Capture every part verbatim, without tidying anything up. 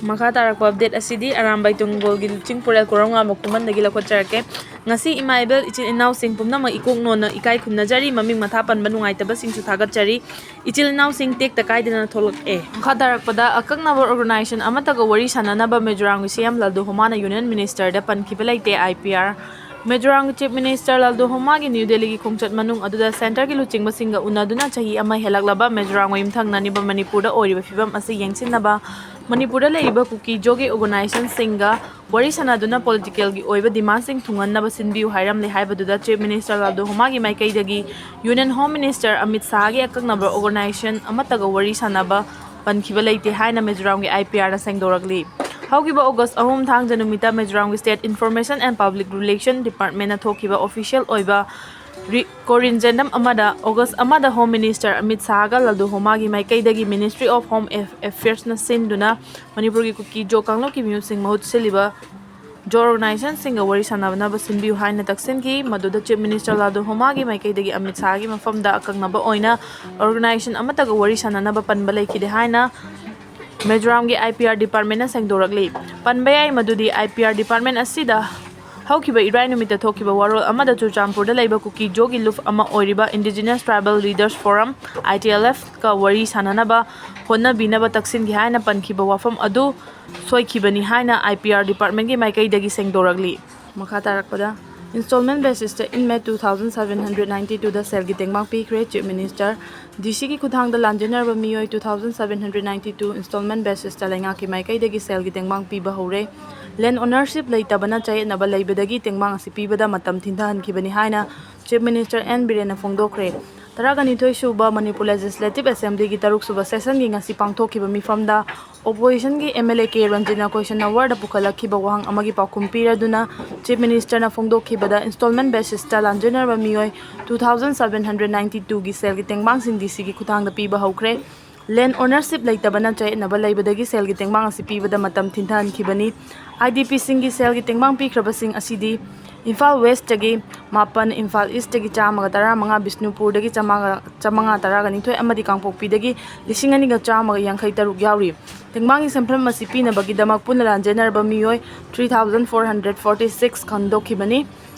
ꯃꯈꯥ ꯇꯥꯔꯛꯄ ꯑꯞꯗꯦꯠ ꯑꯁꯤꯗꯤ ꯑꯔꯥꯝꯕꯥꯏ ꯇꯨꯡꯒꯣꯜꯒꯤ ꯂꯨꯆꯤꯡ ꯄꯨꯔꯦꯜ ꯀꯣꯔꯧꯉꯥꯟꯕ ꯈꯨꯃꯟꯗꯒꯤ ꯂꯧꯈꯠꯆꯔꯛꯀꯦ꯫ ꯉꯁꯤ ꯏꯃꯥ ꯏꯕꯦꯜ ꯏꯆꯤꯜ ꯏꯅꯥꯎꯁꯤꯡ ꯄꯨꯝꯅꯃꯛ ꯏꯀꯣꯛ ꯅꯣꯟꯅ ꯏꯀꯥꯏ ꯈꯨꯝꯅꯖꯔꯤ꯫ ꯃꯃꯤꯡ ꯃꯊꯥ ꯄꯟꯕ ꯅꯨꯡꯉꯥꯏꯇꯕꯁꯤꯡꯁꯨ ꯊꯥꯒꯠꯆꯔꯤ꯫ ꯏꯆꯤꯜ ꯏꯅꯥꯎꯁꯤꯡ ꯇꯦꯛꯇ ꯀꯥꯏꯗꯅ ꯊꯣꯛꯂꯛꯑꯦ꯫ ꯃꯈꯥ ꯇꯥꯔꯛꯄꯗ ꯑꯀꯛꯅꯕ ꯑꯣꯔꯒꯅꯥꯏꯖꯦꯁꯟ ꯑꯃꯠꯇꯒ ꯋꯥꯔꯤ ꯁꯥꯟꯅꯅꯕ ꯃꯤꯖꯣꯔꯥꯝꯒꯤ ꯁꯤ ꯑꯦꯝ ꯂꯥꯜꯗꯨ ꯍꯣꯃꯥꯅ ꯌꯨꯅꯤꯌꯟ ꯃꯤꯅꯤꯁꯇꯔꯗ ꯄꯟꯈꯤꯕ ꯂꯩꯇꯦ, ꯑꯥꯏ ꯄꯤ ꯑꯥꯔ꯫ ꯃꯤꯖꯣꯔꯥꯝꯒꯤ ꯆꯤꯐ ꯃꯤꯅꯤꯁꯇꯔ ꯂꯥꯜꯗꯨ ꯍꯣꯃꯥꯒꯤ ꯅ꯭ꯌꯨ ꯗꯦꯜꯂꯤꯒꯤ ꯈꯣꯡꯆꯠ ꯃꯅꯨꯡ ꯑꯗꯨꯗ ꯁꯦꯟꯇꯔꯒꯤ ꯂꯨꯆꯤꯡꯕꯁꯤꯡꯒ ꯎꯅꯗꯨꯅ ꯆꯍꯤ ꯑꯃ ꯍꯦꯜꯂꯛꯂꯕ ꯃꯤꯖꯣꯔꯥꯝꯒ ꯌꯨꯝꯊꯪꯅꯔꯤꯕ ꯃꯅꯤꯄꯨꯔꯗ ꯑꯣꯏꯔꯤꯕ ꯐꯤꯕꯝ ꯑꯁꯤ ꯌꯦꯡꯁꯤꯟꯅꯕ ꯃꯅꯤꯄꯨꯔꯗ ꯂꯩꯔꯤꯕ ꯀꯨꯀꯤ ꯖꯣꯒꯤ ꯑꯣꯔꯒꯅꯥꯏꯖꯦꯁꯟꯁꯤꯡꯒ ꯋꯥꯔꯤ ꯁꯥꯟꯅꯗꯨꯅ ꯄꯣꯂꯤꯇꯤꯀꯦꯜꯒꯤ ꯑꯣꯏꯕ ꯗꯤꯃꯥꯟꯁꯤꯡ ꯊꯨꯡꯍꯟꯅꯕ ꯁꯤꯟꯕꯤꯌꯨ ꯍꯥꯏꯔꯝꯂꯦ ꯍꯥꯏꯕꯗꯨꯗ ꯆꯤꯐ ꯃꯤꯅꯤꯁꯇꯔ ꯂꯥꯜꯗꯨ ꯍꯣꯃꯥꯒꯤ ꯃꯥꯏꯀꯩꯗꯒꯤ ꯌꯨꯅꯤꯌꯟ ꯍꯣꯝ ꯃꯤꯅꯤꯁꯇꯔ ꯑꯃꯤꯠ ꯁꯥꯍꯒꯤ ꯑꯀꯛꯅꯕ ꯑꯣꯔꯒꯅꯥꯏꯖꯦꯁꯟ ꯑꯃꯠꯇꯒ ꯋꯥꯔꯤ ꯁꯥꯟꯅꯕ ꯄꯟꯈꯤꯕ ꯂꯩꯇꯦ ꯍꯥꯏꯅ ꯃꯤꯖꯣꯔꯥꯝꯒꯤ ꯑꯥꯏ ꯄꯤ ꯑꯥꯔꯅ ꯁꯦꯡꯗꯣꯔꯛꯂꯤ꯫ ꯍꯧꯈꯤꯕ ꯑꯣꯒꯁ ꯑꯍꯨꯝ ꯊꯥꯡꯖ ꯅꯨꯃꯤꯠꯇ ꯃꯤꯖꯣꯔꯥꯝꯒꯤ state information and public relation ꯗꯤꯄꯥꯔꯠꯃꯦꯟꯅ ꯊꯣꯛꯈꯤꯕ ꯑꯣꯐꯤꯁꯤꯌꯦꯜ ꯑꯣꯏꯕ ꯔꯤ-, ꯀꯣꯔꯤꯟꯖꯦꯟꯗꯝ ꯑꯃꯗ ꯑꯣꯒꯁ ꯑꯃꯗ ꯍꯣꯝ ꯃꯤꯅꯤꯁꯇꯔ ꯑꯃꯤꯠ ꯁꯥꯍꯒ ꯂꯥꯜꯗꯨ ꯍꯣꯃꯥꯒꯤ ꯃꯥꯏꯀꯩꯗꯒꯤ ꯃꯤꯅꯤꯁꯇ꯭ꯔꯤ ꯑꯣꯐ ꯍꯣꯝ ꯑꯦꯐ-, ꯑꯦꯐꯤꯌꯔꯁꯅ ꯁꯤꯟꯗꯨꯅ ꯃꯅꯤꯄꯨꯔꯒꯤ ꯀꯨꯀꯤ ꯖꯣ ꯀꯥꯡꯂꯨꯞꯀꯤ ꯃꯤꯍꯨꯠꯁꯤꯡ ꯃꯍꯨꯠ ꯁꯤꯜꯂꯤꯕ ꯖꯣ ꯑꯣꯔꯒꯅꯥꯏꯖꯦꯁꯟꯁꯤꯡꯒ ꯋꯥꯔꯤ ꯁꯥꯟꯅꯅꯕ ꯁꯤꯟꯕꯤꯌꯨ ꯍꯥꯏꯅ ꯇꯛꯁꯤꯟꯈꯤ꯫ ꯃꯗꯨꯗ ꯆꯤꯐ ꯃꯤꯅꯤꯁꯇꯔ ꯂꯥꯜꯗꯨ ꯍꯣꯃꯥꯒꯤ ꯃꯥꯏꯀꯩꯗꯒꯤ ꯑꯃꯤꯠ ꯁꯥꯍꯒꯤ ꯃꯐꯝꯗ ꯑꯀꯛꯅꯕ ꯑꯣꯏꯅ ꯑꯣꯔꯒꯅꯥꯏꯖꯦꯁꯟ ꯑꯃꯠꯇꯒ ꯋꯥꯔꯤ ꯁꯥꯟꯅꯅꯕ ꯄꯟꯕ ꯂꯩꯈꯤꯗꯦ ꯍꯥꯏꯅ ꯃꯤꯖꯣꯔꯥꯝꯒꯤ ꯑꯥꯏ ꯄꯤ ꯑꯥꯔ ꯗꯤꯄꯥꯔꯠꯃꯦꯟꯅ ꯁꯦꯡꯗꯣꯔꯛꯂꯤ꯫ ꯄꯟꯕ ꯌꯥꯏ ꯃꯗꯨꯗꯤ ꯑꯥꯏ ꯄꯤ ꯑꯥꯔ ꯗꯤꯄꯥꯔꯠꯃꯦꯟ ꯑꯁꯤꯗ ꯍꯧꯈꯤꯕ ꯏꯔꯥꯏ ꯅꯨꯃꯤꯠꯇ ꯊꯣꯛꯈꯤꯕ ꯋꯥꯔꯣꯜ ꯑꯃꯗ ꯆꯨꯔꯆꯥꯟꯄꯨꯔꯗ ꯂꯩꯕ ꯀꯨꯀꯤ ꯖꯣꯒꯤ ꯂꯨꯞ ꯑꯃ ꯑꯣꯏꯔꯤꯕ ꯏꯟꯗꯤꯖꯤꯅꯁ ꯇ꯭ꯔꯥꯏꯕꯦꯜ ꯂꯤꯗꯔꯁ ꯐꯣꯔꯝ, ꯑꯥꯏ ꯇꯤ ꯑꯦꯜ ꯑꯦꯐꯀ ꯋꯥꯔꯤ ꯁꯥꯟꯅꯅꯕ ꯍꯣꯠꯅꯕꯤꯅꯕ ꯇꯛꯁꯤꯟꯈꯤ ꯍꯥꯏꯅ ꯄꯟꯈꯤꯕ ꯋꯥꯐꯝ ꯑꯗꯨ ꯁꯣꯏꯈꯤꯕꯅꯤ ꯍꯥꯏꯅ ꯑꯥꯏ ꯄꯤ ꯑꯥꯔ ꯗꯤꯄꯥꯔꯠꯃꯦꯟꯒꯤ ꯃꯥꯏꯀꯩꯗꯒꯤ ꯁꯦꯡꯗꯣꯔꯛꯂꯤ꯫ ꯃꯈꯥ ꯇꯥꯔꯛꯄꯗ, ꯏꯟꯁꯇꯣꯜꯃꯦꯟ ꯕꯦꯁꯤꯁꯇ ꯏꯟꯃꯦ two thousand seven hundred ninety ꯇꯨꯗ ꯁꯦꯜꯒꯤ ꯇꯦꯡꯕꯥꯡ ꯄꯤꯈ꯭ꯔꯦ꯫ ꯆꯤꯐ ꯃꯤꯅꯤꯁꯇꯔ ꯗꯤ ꯁꯤꯒꯤ ꯈꯨꯠꯊꯥꯡꯗ ꯂꯥꯟꯖꯦꯟꯅꯔꯕ ꯃꯤꯑꯣꯏ two thousand seven hundred ninety two instalment basis ꯂꯩꯉꯥꯛꯀꯤ ꯃꯥꯏꯀꯩꯗꯒꯤ ꯁꯦꯜꯒꯤ ꯇꯦꯡꯕꯥꯡ ꯄꯤꯕ ꯍꯧꯔꯦ꯫ ꯂꯦꯟ ꯑꯣꯅꯔꯁꯤꯞ ꯂꯩꯇꯕꯅ ꯆꯌꯦꯠꯅꯕ ꯂꯩꯕꯗꯒꯤ ꯇꯦꯡꯕꯥꯡ ꯑꯁꯤ ꯄꯤꯕꯗ ꯃꯇꯝ ꯊꯤꯟꯊꯍꯟꯈꯤꯕꯅꯤ ꯍꯥꯏꯅ ꯆꯤꯐ ꯃꯤꯅꯤꯁꯇꯔ ꯑꯦꯟ ꯕꯤꯔꯦꯟꯅ ꯐꯣꯡꯗꯣꯛꯈ꯭ꯔꯦ꯫ ꯇꯔꯥꯒ ꯅꯤꯊꯣꯏ ꯁꯨꯕ ꯃꯅꯤꯄꯨꯔ ꯂꯦꯖꯤꯁꯂꯦꯇꯤꯚ ꯑꯦꯁꯦꯝꯕ꯭ꯂꯤꯒꯤ ꯇꯔꯨꯛ ꯁꯨꯕ ꯁꯦꯁꯟꯒꯤ ꯉꯁꯤ ꯄꯥꯡꯊꯣꯛꯈꯤꯕ ꯃꯤꯐꯝꯗ ꯑꯣꯄꯣꯖꯤꯁꯟꯒꯤ ꯑꯦꯝ ꯑꯦꯜ ꯑꯦ ꯀꯦ ꯔꯟꯖꯤꯠꯅ ꯀꯣꯏꯁꯟ ꯑꯋꯥꯔꯗ ꯄꯨꯈꯠꯂꯛꯈꯤꯕ ꯋꯥꯍꯪ ꯑꯃꯒꯤ ꯄꯥꯎꯈꯨꯝ ꯄꯤꯔꯗꯨꯅ ꯆꯤꯐ ꯃꯤꯅꯤꯁꯇꯔꯅ ꯐꯣꯡꯗꯣꯛꯈꯤꯕꯗ ꯏꯟꯁꯇꯣꯜꯃꯦꯟ ꯕꯦꯁꯤꯁꯇ ꯂꯥꯟꯖꯦꯟꯅꯔꯕ ꯃꯤꯑꯣꯏ two thousand seven hundred ninety ꯇꯨꯒꯤ ꯁꯦꯜꯒꯤ ꯇꯦꯡꯕꯥꯡꯁꯤꯡ ꯗꯤ ꯁꯤꯒꯤ ꯈꯨꯠꯊꯥꯡꯗ ꯄꯤꯕ ꯍꯧꯈ꯭ꯔꯦ꯫ ꯂꯦꯟ ꯑꯣꯅꯔꯁꯤꯞ ꯂꯩꯇꯕꯅ ꯆꯌꯦꯠꯅꯕ ꯂꯩꯕꯗꯒꯤ ꯁꯦꯜꯒꯤ ꯇꯦꯡꯕꯥꯡ ꯑꯁꯤ ꯄꯤꯕꯗ ꯃꯇꯝ ꯊꯤꯟꯊꯍꯟꯈꯤꯕꯅꯤ꯫ ꯑꯥꯏ ꯗꯤ ꯄꯤꯁꯤꯡꯒꯤ ꯁꯦꯜꯒꯤ ꯇꯦꯡꯕꯥꯡ ꯄꯤꯈ꯭ꯔꯕꯁꯤꯡ ꯑꯁꯤꯗꯤ ꯏꯝꯐꯥꯜ ꯋꯦꯁꯇꯒꯤ ꯃꯥꯄꯟ, ꯏꯝꯐꯥꯜ ꯏꯁꯇꯒꯤ ꯆꯥꯝꯃꯒ ꯇꯔꯥꯃꯉꯥ, ꯕꯤꯁꯅꯨꯄꯨꯔꯗꯒꯤ ꯆꯥꯝꯃꯉꯥ, ꯆꯥꯝꯃꯉꯥ ꯇꯔꯥꯒ ꯅꯤꯊꯣꯏ ꯑꯃꯗꯤ ꯀꯥꯡꯄꯣꯛꯄꯤꯗꯒꯤ ꯂꯤꯁꯤꯡ ꯑꯅꯤꯒ ꯆꯥꯝꯃꯒ ꯌꯥꯡꯈꯩ ꯇꯔꯨꯛ ꯌꯥꯎꯔꯤ꯫ ꯇꯦꯡꯕꯥꯡꯒꯤ ꯁꯦꯟꯐꯝ ꯑꯁꯤ ꯄꯤꯅꯕꯒꯤꯗꯃꯛ ꯄꯨꯟꯅ ꯂꯥꯟꯖꯦꯟꯅꯔꯕ ꯃꯤꯑꯣꯏ three thousand four hundred forty six ꯈꯪꯗꯣꯛꯈꯤꯕꯅꯤ꯫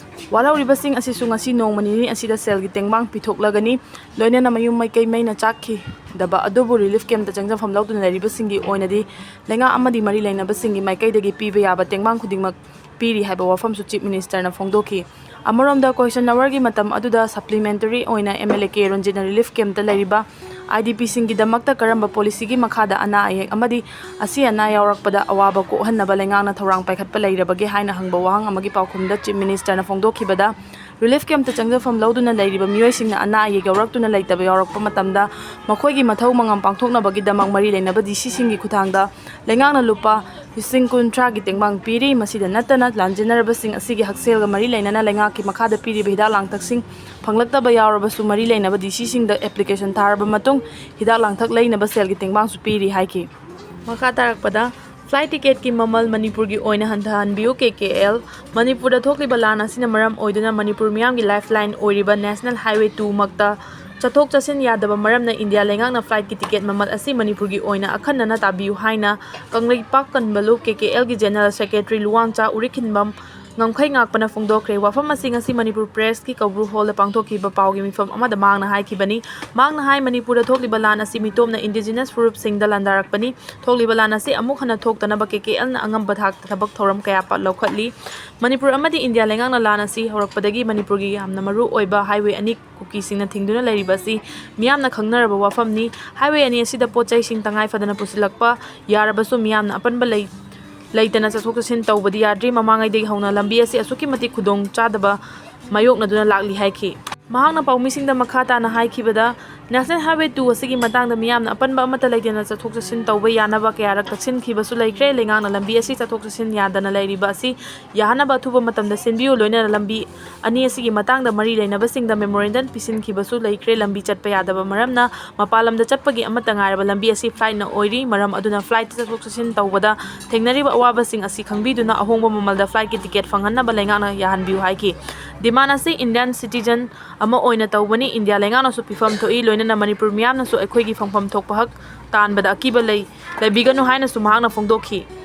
ꯋꯥꯔꯧꯔꯤꯕꯁꯤꯡ ꯑꯁꯤꯁꯨ ꯉꯁꯤ ꯅꯣꯡꯃ ꯅꯤꯅꯤ ꯑꯁꯤꯗ ꯁꯦꯜꯒꯤ ꯇꯦꯡꯕꯥꯡ ꯄꯤꯊꯣꯛꯂꯒꯅꯤ꯫ ꯂꯣꯏꯅꯅ ꯃꯌꯨꯝ ꯃꯩꯀꯩ ꯃꯩꯅ ꯆꯥꯛꯈꯤꯗꯕ ꯑꯗꯨꯕꯨ ꯔꯤꯂꯤꯐ ꯀꯦꯝꯞꯇ ꯆꯪꯖꯐꯝ ꯂꯧꯗꯨꯅ ꯂꯩꯔꯤꯕꯁꯤꯡꯒꯤ ꯑꯣꯏꯅꯗꯤ ꯂꯩꯉꯥꯛ ꯑꯃꯗꯤ ꯃꯔꯤ ꯂꯩꯅꯕꯁꯤꯡꯒꯤ ꯃꯥꯏꯀꯩꯗꯒꯤ ꯄꯤꯕ ꯌꯥꯕ ꯇꯦꯡꯕꯥꯡ ꯈꯨꯗꯤꯡꯃꯛ ꯄꯤꯔꯤ ꯍꯥꯏꯕ ꯋꯥꯐꯝꯁꯨ ꯆꯤꯐ ꯃꯤꯅꯤꯁꯇꯔꯅ ꯐꯣꯡꯗꯣꯛꯈꯤ꯫ ꯑꯃꯔꯣꯝꯗ, ꯀꯣꯏꯁꯟ ꯑꯋꯥꯔꯒꯤ ꯃꯇꯝ ꯑꯗꯨꯗ ꯁꯄ꯭ꯂꯤꯃꯦꯟꯇꯔꯤ ꯑꯣꯏꯅ ꯑꯦꯝ ꯑꯦꯜ ꯑꯦ ꯀꯦ ꯔꯟꯖꯤꯠꯅ ꯔꯤꯂꯤꯐ ꯀꯦꯝꯞꯇ ꯂꯩꯔꯤꯕ ꯑꯥꯏ ꯗꯤ ꯄꯤꯁꯤꯡꯒꯤꯗꯃꯛꯇ ꯀꯔꯝꯕ ꯄꯣꯂꯤꯁꯤꯒꯤ ꯃꯈꯥꯗ ꯑꯅꯥ ꯑꯌꯦꯛ ꯑꯃꯗꯤ ꯑꯁꯤ ꯑꯅꯥ ꯌꯥꯎꯔꯛꯄꯗ ꯑꯋꯥꯕ ꯀꯣꯛꯍꯟꯅꯕ ꯂꯩꯉꯥꯛꯅ ꯊꯧꯔꯥꯡ ꯄꯥꯏꯈꯠꯄ ꯂꯩꯔꯕꯒꯦ ꯍꯥꯏꯅ ꯍꯪꯕ ꯋꯥꯍꯪ ꯑꯃꯒꯤ ꯄꯥꯎꯈꯨꯝꯗ ꯆꯤꯐ ꯃꯤꯅꯤꯁꯇꯔꯅ ꯐꯣꯡꯗꯣꯛꯈꯤꯕꯗ, ꯔꯤꯂꯤꯐ ꯀꯦꯝꯞꯇ ꯆꯪꯖꯐꯝ ꯂꯧꯗꯨꯅ ꯂꯩꯔꯤꯕ ꯃꯤꯑꯣꯏꯁꯤꯡꯅ ꯑꯅꯥ ꯑꯌꯦꯛ ꯌꯥꯎꯔꯛꯇꯨꯅ ꯂꯩꯇꯕ ꯌꯥꯎꯔꯛꯄ ꯃꯇꯝꯗ ꯃꯈꯣꯏꯒꯤ ꯃꯊꯧ ꯃꯉꯝ ꯄꯥꯡꯊꯣꯛꯅꯕꯒꯤꯗꯃꯛ ꯃꯔꯤ ꯂꯩꯅꯕ ꯗꯤ ꯁꯤꯁꯤꯡꯒꯤ ꯈꯨꯠꯊꯥꯡꯗ ꯂꯩꯉꯥꯛꯅ ꯂꯨꯄꯥ ꯂꯤꯁꯤꯡ ꯀꯨꯟꯊ꯭ꯔꯥꯒꯤ ꯇꯦꯡꯕꯥꯡ ꯄꯤꯔꯤ꯫ ꯃꯁꯤꯗ ꯅꯠꯇꯅ, ꯂꯥꯟꯖꯦꯟꯅꯔꯕꯁꯤꯡ ꯑꯁꯤꯒꯤ ꯍꯛꯁꯦꯜꯒ ꯃꯔꯤ ꯂꯩꯅꯅ ꯂꯩꯉꯥꯛꯀꯤ ꯃꯈꯥꯗ ꯄꯤꯔꯤꯕ ꯍꯤꯗꯥꯛ ꯂꯥꯡꯊꯛꯁꯤꯡ ꯐꯪꯂꯛꯇꯕ ꯌꯥꯎꯔꯕꯁꯨ, ꯃꯔꯤ ꯂꯩꯅꯕ ꯗꯤ ꯁꯤꯁꯤꯡꯗ ꯑꯦꯄ꯭ꯂꯤꯀꯦꯁꯟ ꯊꯥꯔꯕ ꯃꯇꯨꯡ ꯍꯤꯗꯥꯛ ꯂꯥꯡꯊꯛ ꯂꯩꯅꯕ ꯁꯦꯜꯒꯤ ꯇꯦꯡꯕꯥꯡꯁꯨ ꯄꯤꯔꯤ ꯍꯥꯏꯈꯤ꯫ ꯃꯈꯥ ꯇꯥꯔꯛꯄꯗ, ꯐ꯭ꯂꯥꯏꯠ ꯇꯤꯀꯦꯠꯀꯤ ꯃꯃꯜ ꯃꯅꯤꯄꯨꯔꯒꯤ ꯑꯣꯏꯅ ꯍꯟꯊꯍꯟꯕꯤꯌꯨ, ꯀꯦ ꯀꯦ ꯑꯦꯜ꯫ ꯃꯅꯤꯄꯨꯔꯗ ꯊꯣꯛꯂꯤꯕ ꯂꯥꯟ ꯑꯁꯤꯅ ꯃꯔꯝ ꯑꯣꯏꯗꯨꯅ ꯃꯅꯤꯄꯨꯔ ꯃꯤꯌꯥꯝꯒꯤ ꯂꯥꯏꯐ ꯂꯥꯏꯟ ꯑꯣꯏꯔꯤꯕ ꯅꯦꯁꯅꯦꯜ ꯍꯥꯏꯋꯦ ꯇꯨ ꯃꯛꯇ ꯆꯠꯊꯣꯛ ꯆꯠꯁꯤꯟ ꯌꯥꯗꯕ ꯃꯔꯝꯅ ꯏꯟꯗꯤꯌꯥ ꯂꯩꯉꯥꯛꯅ ꯐ꯭ꯂꯥꯏꯠꯀꯤ ꯇꯤꯀꯦꯠ ꯃꯃꯜ ꯑꯁꯤ ꯃꯅꯤꯄꯨꯔꯒꯤ ꯑꯣꯏꯅ ꯑꯈꯟꯅꯅ ꯇꯥꯕꯤꯌꯨ ꯍꯥꯏꯅ ꯀꯪꯂꯩꯄꯥꯛ ꯀꯟꯕꯂꯨ, ꯀꯦ ꯀꯦ ꯑꯦꯜꯒꯤ ꯖꯦꯅꯔꯦꯜ ꯁꯦꯀ꯭ꯔꯦꯇꯔꯤ ꯂꯨꯋꯥꯡꯆꯥ ꯎꯔꯤꯈꯤꯟꯕꯝ ꯉꯝꯈꯩ ꯉꯥꯛꯄꯅ ꯐꯣꯡꯗꯣꯛꯈ꯭ꯔꯦ꯫ ꯋꯥꯐꯝ ꯑꯁꯤ ꯉꯁꯤ ꯃꯅꯤꯄꯨꯔ ꯄ꯭ꯔꯦꯁꯀꯤ ꯀꯧꯕ꯭ꯔꯨ ꯍꯣꯜꯗ ꯄꯥꯡꯊꯣꯛꯈꯤꯕ ꯄꯥꯎꯒꯤ ꯃꯤꯐꯝ ꯑꯃꯗ ꯃꯍꯥꯛꯅ ꯍꯥꯏꯈꯤꯕꯅꯤ꯫ ꯃꯍꯥꯛꯅ ꯍꯥꯏ, ꯃꯅꯤꯄꯨꯔꯗ ꯊꯣꯛꯂꯤꯕ ꯂꯥꯟ ꯑꯁꯤ ꯃꯤꯇꯣꯞꯅ ꯏꯟꯗꯤꯖꯤꯅꯁ ꯐꯨꯔꯨꯞꯁꯤꯡꯗ ꯂꯥꯟꯗꯥꯔꯛꯄꯅꯤ꯫ ꯊꯣꯛꯂꯤꯕ ꯂꯥꯟ ꯑꯁꯤ ꯑꯃꯨꯛ ꯍꯟꯅ ꯊꯣꯛꯇꯅꯕ ꯀꯦ ꯀꯦ ꯑꯦꯜꯅ ꯑꯉꯝꯕ ꯊꯥꯛꯇ ꯊꯕꯛ ꯊꯧꯔꯝ ꯀꯌꯥ ꯄꯥ-, ꯂꯧꯈꯠꯂꯤ꯫ ꯃꯅꯤꯄꯨꯔ ꯑꯃꯗꯤ ꯏꯟꯗꯤꯌꯥ ꯂꯩꯉꯥꯛꯅ ꯂꯥꯟ ꯑꯁꯤ ꯍꯧꯔꯛꯄꯗꯒꯤ ꯃꯅꯤꯄꯨꯔꯒꯤ ꯌꯥꯝꯅ ꯃꯔꯨ ꯑꯣꯏꯕ ꯍꯥꯏꯋꯦ ꯑꯅꯤ ꯀꯨꯀꯤꯁꯤꯡꯅ ꯊꯤꯡꯗꯨꯅ ꯂꯩꯔꯤꯕ ꯑꯁꯤ ꯃꯤꯌꯥꯝꯅ ꯈꯪꯅꯔꯕ ꯋꯥꯐꯝꯅꯤ꯫ ꯍꯥꯏꯋꯦ ꯑꯅꯤ ꯑꯁꯤꯗ ꯄꯣꯠ ꯆꯩꯁꯤꯡ ꯇꯉꯥꯏ ꯐꯗꯅ ꯄꯨꯁꯤꯜꯂꯛꯄ ꯌꯥꯔꯕꯁꯨ ꯃꯤꯌꯥꯝꯅ ꯑꯄꯟꯕ ꯂꯩ-, ꯂꯩꯇꯅ ꯆꯠꯊꯣꯛ ꯆꯠꯁꯤꯟ ꯇꯧꯕꯗꯤ ꯌꯥꯗ꯭ꯔꯤ꯫ ꯃꯃꯥꯡꯉꯩꯗꯒꯤ ꯍꯧꯅ ꯂꯝꯕꯤ ꯑꯁꯤ ꯑꯁꯨꯛꯀꯤ ꯃꯇꯤꯛ ꯈꯨꯗꯣꯡ ꯆꯥꯗꯕ ꯃꯥꯌꯣꯛꯅꯗꯨꯅ ꯂꯥꯛꯂꯤ ꯍꯥꯏꯈꯤ꯫ ꯃꯍꯥꯛꯅ ꯄꯥꯎꯃꯤꯁꯤꯡꯗ ꯃꯈꯥ ꯇꯥꯅ ꯍꯥꯏꯈꯤꯕꯗ, National Highway two ꯑꯁꯤꯒꯤ ꯃꯇꯥꯡꯗ ꯃꯤꯌꯥꯝꯅ ꯑꯄꯟꯕ ꯑꯃꯠꯇ ꯂꯩꯇꯅ ꯆꯠꯊꯣꯛ ꯆꯠꯁꯤꯟ ꯇꯧꯕ ꯌꯥꯅꯕ ꯀꯌꯥꯔꯛ ꯇꯛꯁꯤꯟꯈꯤꯕꯁꯨ ꯂꯩꯈ꯭ꯔꯦ꯫ ꯂꯩꯉꯥꯛꯅ ꯂꯝꯕꯤ ꯑꯁꯤ ꯆꯠꯊꯣꯛ ꯆꯠꯁꯤꯟ ꯌꯥꯗꯅ ꯂꯩꯔꯤꯕ ꯑꯁꯤ ꯌꯥꯍꯟꯅꯕ ꯑꯊꯨꯕ ꯃꯇꯝꯗ ꯁꯤꯟꯕꯤꯌꯨ, ꯂꯣꯏꯅꯅ ꯂꯝꯕꯤ ꯑꯅꯤ ꯑꯁꯤꯒꯤ ꯃꯇꯥꯡꯗ ꯃꯔꯤ ꯂꯩꯅꯕꯁꯤꯡꯗ memorandum ꯄꯤꯁꯤꯟꯈꯤꯕꯁꯨ ꯂꯩꯈ꯭ꯔꯦ꯫ ꯂꯝꯕꯤ ꯆꯠꯄ ꯌꯥꯗꯕ ꯃꯔꯝꯅ ꯃꯄꯥꯟ ꯂꯝꯗ ꯆꯠꯄꯒꯤ ꯑꯃꯠꯇ ꯉꯥꯏꯔꯕ ꯂꯝꯕꯤ ꯑꯁꯤ flightꯅ ꯑꯣꯏꯔꯤ꯫ ꯃꯔꯝ ꯑꯗꯨꯅ flightꯇ ꯆꯠꯊꯣꯛ ꯆꯠꯁꯤꯟ ꯇꯧꯕꯗ ꯊꯦꯡꯅꯔꯤꯕ ꯑꯋꯥꯕꯁꯤꯡ ꯑꯁꯤ ꯈꯪꯕꯤꯗꯨꯅ ꯑꯍꯣꯡꯕ ꯃꯃꯜꯗ flightꯀꯤ ticket ꯐꯪꯍꯟꯅꯕ ꯂꯩꯉꯥꯛꯅ ꯌꯥꯍꯟꯕꯤꯌꯨ ꯍꯥꯏꯈꯤ꯫ Demand ꯑꯁꯤ Indian citizen ꯑꯃ ꯑꯣꯏꯅ ꯇꯧꯕꯅꯤ꯫ ꯏꯟꯗꯤꯌꯥ ꯂꯩꯉꯥꯛꯅꯁꯨ ꯄꯤꯐꯝ ꯊꯣꯛꯏ, ꯂꯣꯏꯅꯅ ꯃꯅꯤꯄꯨꯔ ꯃꯤꯌꯥꯝꯅꯁꯨ ꯑꯩꯈꯣꯏꯒꯤ ꯐꯪꯐꯝ ꯊꯣꯛꯄ ꯍꯛ ꯇꯥꯟꯕꯗ ꯑꯀꯤꯕ ꯂꯩ, ꯂꯩꯕꯤꯒꯅꯨ ꯍꯥꯏꯅꯁꯨ ꯃꯍꯥꯛꯅ ꯐꯣꯡꯗꯣꯛꯈꯤ꯫